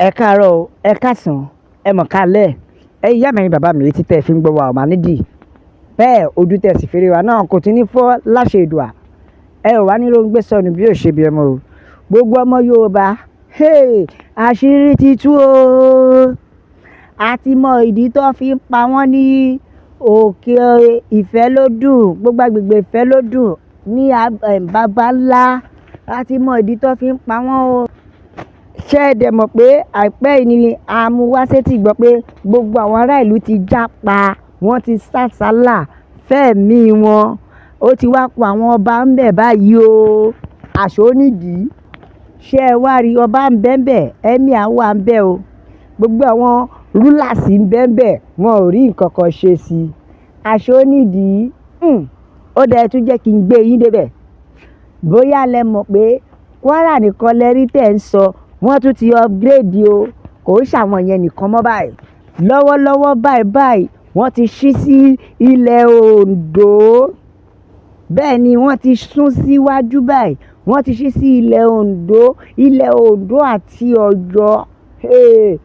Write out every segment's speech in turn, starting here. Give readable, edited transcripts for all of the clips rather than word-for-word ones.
Ẹ káàárọ̀ o, ẹ káàsán, ẹ mọ̀ káalẹ́. Ẹ̀yin ìyá mi, ẹ̀yin bàbá mi, etí tẹ́ ẹ fi ń gbọ́ wa ò máa nídìí. Bẹ́ẹ̀ ojú tẹ́ ẹ sì fi rí wa náà kò tún ní fọ́ láṣẹ Èdùà. Ẹ ò wá ní róńgbé sọnù bí ò ṣe bí ọmọ o. Gbogbo ọmọ Yorùbá, hey, àṣírí ti tú o. A ti mọ ìdí tó fi ń pa wọ́n ní òkè Ìfẹ́lódùn, gbogbo agbègbè Ìfẹ́lódùn ní bàbá ńlá. A ti mọ ìdí tó fi ń pa wọ́n o. Ṣé ẹ dẹ̀ mọ̀ pé àìpẹ́ yìí ni a mú wá sétí gbọ́ pé gbogbo àwọn ará ìlú ti jápa, wọ́n ti sásálà fẹ́ẹ̀mí wọn. Ó ti wá ku àwọn ọba ń bẹ̀ báyìí o. Àṣé ó nídìí. Ṣé ẹ wá rí ọba ń bẹ́ ń bẹ̀, emir wà ń bẹ̀ o. Gbogbo àwọn rulers ń bẹ́ ń bẹ̀, wọn ò rí nǹkan kan ṣe sí i. Àṣé ó nídìí. Ó dáa, ẹ tún jẹ́ kí n gbé yín débẹ̀. Bóyá lẹ mọ̀ pé Kwara nìkan lẹ rí tẹ̀ ń sọ, wọ́n tún ti upgrade o. Kò ń ṣàwọn yẹn nìkan mọ́ báyìí. Lọ́wọ́lọ́wọ́ báyìí báyìí, wọ́n ti ṣí sí ilẹ̀ Ondo. Bẹ́ẹ̀ ni wọ́n ti sún síwájú báyìí. Wọ́n ti ṣí sí ilẹ̀ Ondo, ilẹ̀ Ondo àti Ọ̀yọ́. Hey,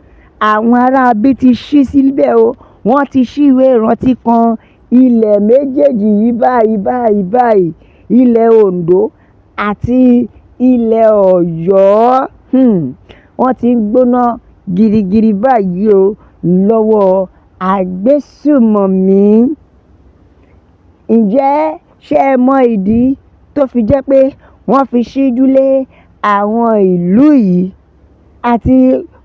àwọn ará bí ti ṣí síbẹ̀ o. Wọ́n ti ṣí ìwé ìrántí kan ilẹ̀ méjèèjì yìí báyìí báyìí báyìí. Ilẹ̀ Ondo àti ilẹ̀ Ọ̀yọ́. Wọ́n ti ń gbóná girigiri báyìí o lọ́wọ́ àgbésùmọ̀mí. Ǹjẹ́ ṣé ẹ mọ ìdí tó fi jẹ́ pé wọ́n fi ṣíjú lé àwọn ìlú yìí àti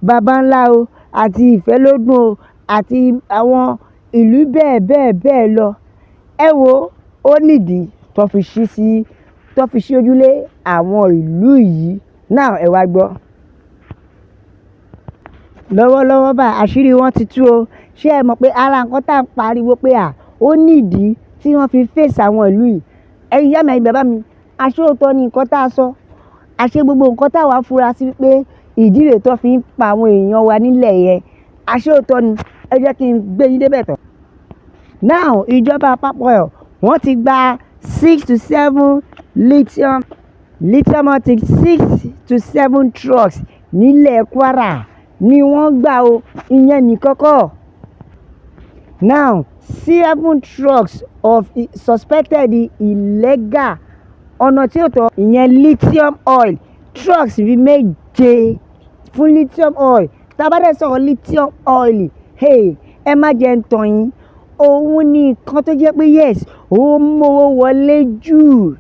bàbá ńlá o àti Ìfẹ́lódùn o àti àwọn ìlú bẹ́ẹ̀ bẹ́ẹ̀ bẹ́ẹ̀ lọ? Ẹ wo, ó nídìí tó fi ṣí sí, tó fi ṣíjú lé àwọn ìlú yìí. Now ẹ wá gbọ́. Lọ́wọ́lọ́wọ́ báyìí, àṣírí wọn ti tú o. Ṣé ẹ mọ̀ pé ara nǹkan tá à ń pariwo pé à ó nídìí tí wọ́n fi face àwọn ìlú yìí? Ẹ̀yin ìyá mi, ẹ̀yin bàbá mi, àṣé òótọ́ ni nǹkan tá a sọ. Àṣé gbogbo nǹkan táwa fura sí pé ìdí rèé tó fi ń pa àwọn èèyàn wa nílẹ̀ yẹn. Àṣé òótọ́ ni. Ẹ jẹ́ kí n gbé yín débẹ̀ tán. Now, ìjọba àpapọ̀, wọ́n ti gba 6 to 7 lithium oil, 6 to 7 trucks nílẹ̀ Kwara ni wọ́n gbà o. Ìyẹn nìkan kọ́. Now, seven trucks of suspected illegal, ọ̀nà tí ó tọ́, ìyẹn lithium oil trucks bíi méje fún lithium oil. Tá a bá dẹ̀ sọ̀rọ̀ lithium oil, hey, ẹ má jẹ́ ń tàn yín. Òun ni nǹkan tó jẹ́ pé yes, ó mówó wọlé jù.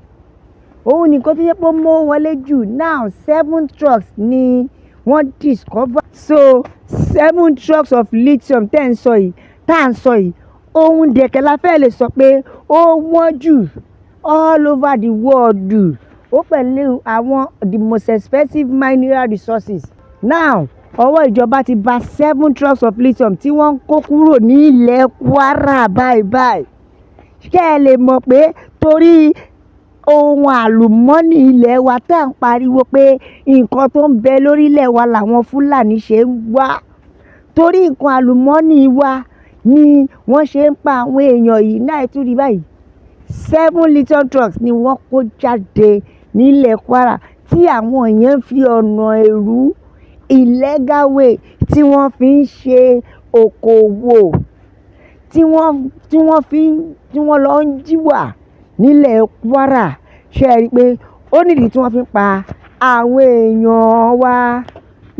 Òun ni nǹkan tó jẹ́ pé ó mówó wọlé jù. Now, seven trucks ni wọ́n discover. So seven trucks of lithium tẹ́ ń sọ yìí, tá à ń sọ yìí, ohun dẹ̀kẹ̀ la fẹ́ lè sọ pé ó wọ́n jù all over the world. Ó pẹ̀lú àwọn the most expensive mineral resources. Now, ọwọ́ ìjọba ti bà seven trucks of lithium tí wọ́n ń kó kúrò ní ilẹ̀ Kwara báyìí báyìí. Kẹ́ ẹ lè mọ̀ pé torí ohun àlùmọ́nì ilẹ̀ wa tá à ń pariwo pé nǹkan tó ń bẹ lórílẹ̀ wa làwọn Fúlàní ṣe ń wá. Torí nǹkan àlùmọ́nì wa ni wọ́n ṣe ń pa àwọn èèyàn yìí náà tún rí báyìí. Seven lithium trucks ni wọ́n kó jáde nílẹ̀ Kwara tí àwọn èèyàn fi ọ̀nà èrú, illegal way, tí wọ́n fi ń ṣe okòwò, tí wọ́n fi ń tí wọ́n lọ ń jí wà nílẹ̀ Kwara. Ṣé ẹ rí i pé ó nídìí tí wọ́n fi ń pa àwọn èèyàn wa?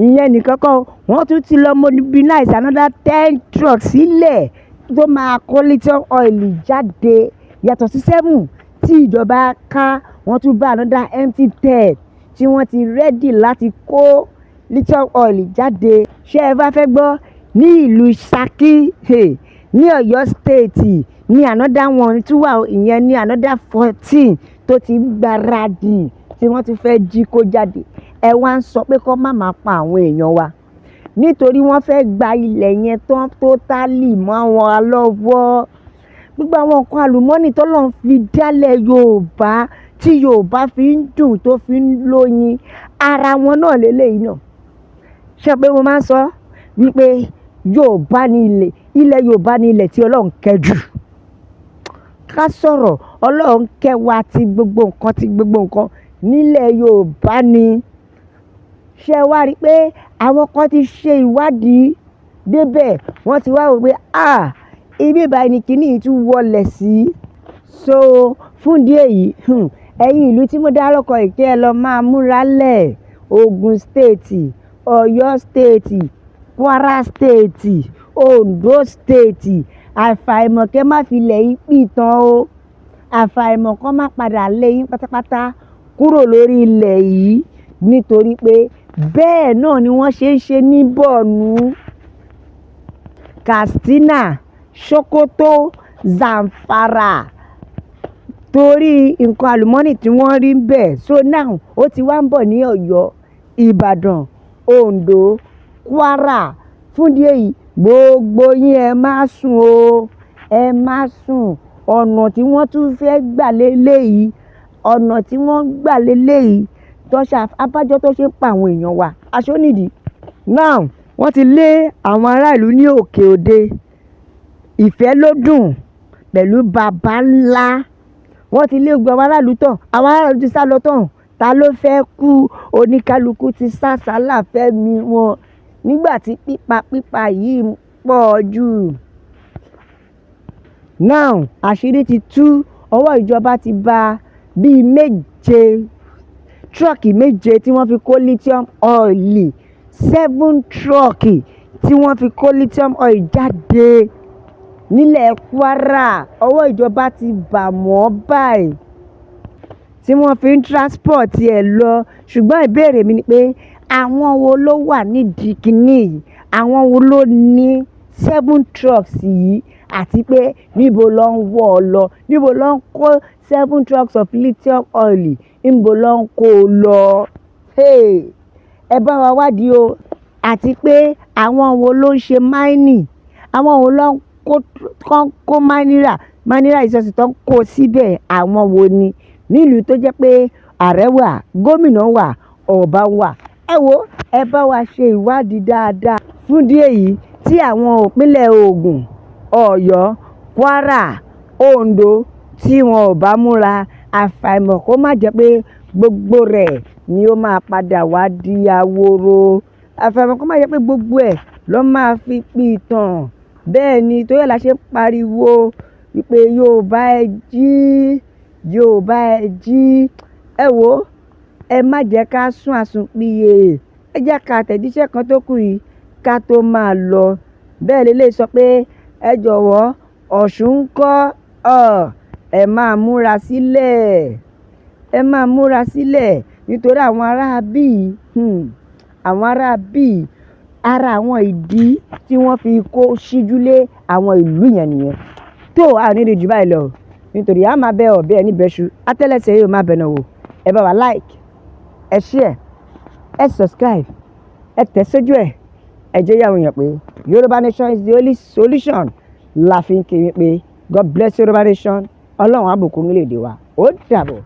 Ìyẹn nìkan kọ́ o, wọ́n tún ti lọ mobilize another 10 trucks sílẹ̀ tó máa kó lithium oil jáde yàtọ̀ sí seven tí ìjọba ká. Wọ́n tún bá another empty 10 tí wọ́n ti ready láti kó lithium oil jáde. Ṣé ẹ bá fẹ́ gbọ́, ní ìlú Ṣakí, hey, ní Ọ̀yọ́ State ní another one tún wà, ìyẹn ní another 14 tó ti ń gbáradì tí wọ́n ti fẹ́ jí kó jáde. Ẹ wá ń sọ pé kó má máa pa àwọn èèyàn wa nítorí wọ́n fẹ́ gba ilẹ̀ yẹn tán totally mọ́ wọn lọ́wọ́. Gbogbo àwọn nǹkan àlùmọ́nì tọ́lọ́run fi dálẹ̀ Yorùbá tí Yorùbá fi ń dùn, tó fi ń lóyin, ara wọn náà lélẹ́yìí náà. Ṣé pé mo máa ń sọ wípé Yorùbá ní ilẹ̀, ilẹ̀ Yorùbá ní ilẹ̀ tí Ọlọ́run kẹ́ jù. Ká sọ̀rọ̀, Ọlọ́run kẹ́ wa ti gbogbo nǹkan, ti gbogbo nǹkan nílẹ̀ Yorùbá ni. Ṣé ẹ wá rí i pé àwọn kan ti ṣe ìwádìí débẹ̀, wọ́n ti wá wò pé ah, ibi báyìí ni kíní yìí tún wọlé sí. So fún ìdí èyí, ẹ̀yin ìlú tí mo dárúkọ yìí, kí ẹ lọ máa múra lẹ̀. Ogun State, Ọ̀yọ́ State, Kwara State, Ondo State. Àfàìmọ̀ kí ẹ má fi ilẹ̀ yìí pìtàn o. Àfàìmọ̀ kó má padà lé yín pátápátá kúrò lórí ilẹ̀ yìí, nítorí pé bẹ́ẹ̀ náà ni wọ́n ṣe ń ṣe ní Borno, Katsina, Sokoto, Zamfara, torí nǹkan àlùmọ́nì tí wọ́n rí bẹ́ẹ̀. So now ó ti wá ń bọ̀ ní Ọ̀yọ́, Ìbàdàn, Ondo, Kwara. Fún ìdí èyí, gbogbo yín, ẹ má sùn o, ẹ má sùn. Ọ̀nà tí wọ́n tún fẹ́ gbà léléyìí, ọ̀nà tí wọ́n gbà léléyìí tó ṣe abájọ tó ṣe ń pa àwọn èèyàn wa aṣọ nídìí. Now wọ́n ti lé àwọn aráàlú ní Òkè Òde, Ìfẹ́lódùn pẹ̀lú Baba Ńlá. Wọ́n ti lé gbogbo àwọn aráàlú tán, àwọn aráàlú ti sá lọ tán. Ta ló fẹ́ kú? Oníkálukú ti sá sálà fẹ́mi wọn nígbà tí pípa pípa yìí ń pọ̀ jù. Now àṣírí ti tú, ọwọ́ ìjọba ti bá bíi méje, truck méje tí wọ́n fi kó lithium oil, seven truck tí wọ́n fi kó lithium oil jáde nílẹ̀ Kwara. Ọwọ́ ìjọba ti bà wọ́n báyìí tí wọ́n fi ń transport ẹ̀ lọ. Ṣùgbọ́n ìbéèrè mi ni pé, àwọn wo ló wà nídìí kínní yìí? Àwọn wo ló ní seven trucks yìí? Àti pé níbo ló ń wọ̀ ọ́ lọ? Níbo ló ń kó seven trucks of lithium oil? Níbo ló ń kó o lọ? Hey, ẹ bá wa wádìí o. Àti pé àwọn wo ló ń ṣe mining? Àwọn wo ló ń kó mineral resources tó ń kó síbẹ̀? Àwọn wo ni nílùú tó jẹ́ pé ààrẹ wà, gómìnà wà, ọba wà? Ẹ wo, ẹ bá wa ṣe ìwádìí dáadáa. Fún ìdí èyí, tí àwọn ìpínlẹ̀ Ògùn, Ọ̀yọ́, Kwara, Ondo tí wọn ò bá múra, àfàìmọ̀ kó má jẹ́ pé gbogbo rẹ̀ ni ó máa padà wá di ahoro. Àfàìmọ̀ kó má jẹ́ pé gbogbo ẹ̀ ló máa fi pìtàn. Bẹ́ẹ̀ ni, torí ẹ̀ la ṣe ń pariwo wípé Yorùbá, ẹ jí, Yorùbá, ẹ jí. Ẹ wo, ẹ má jẹ́ ká sún àsùnpìyè. Ẹ jẹ́ ká àtẹ̀jíṣẹ́ kan tó kù yìí ká tó máa lọ. Bẹ́ẹ̀ lélẹ́yìí sọ pé ẹ jọ̀wọ́, Ọ̀ṣun ńkọ́? Ẹ máa múra sílẹ̀, ẹ máa múra sílẹ̀, nítorí àwọn ará bíi àwọn ará bíi ara àwọn ìdí tí wọ́n fi kó síjú lé àwọn ìlú yẹn nìyẹn. Tó a ní rí jù báyìí lọ, nítorí a máa bẹ ọ̀bẹ ẹ níbẹ̀ṣu atẹ́lẹsẹ̀ yóò máa bẹ̀nà wò. Ẹ bá wa like, ẹ share, ẹ subscribe, ẹ tẹ̀ sójú ẹ. Ẹ jẹ́ yàwó yẹn pé Yorùbá Nation is the only solution la fi ń kiri pé God bless Yorùbá Nation. Ọlọ́run á bùkún orílẹ̀-èdè wa. Ó dàbọ̀.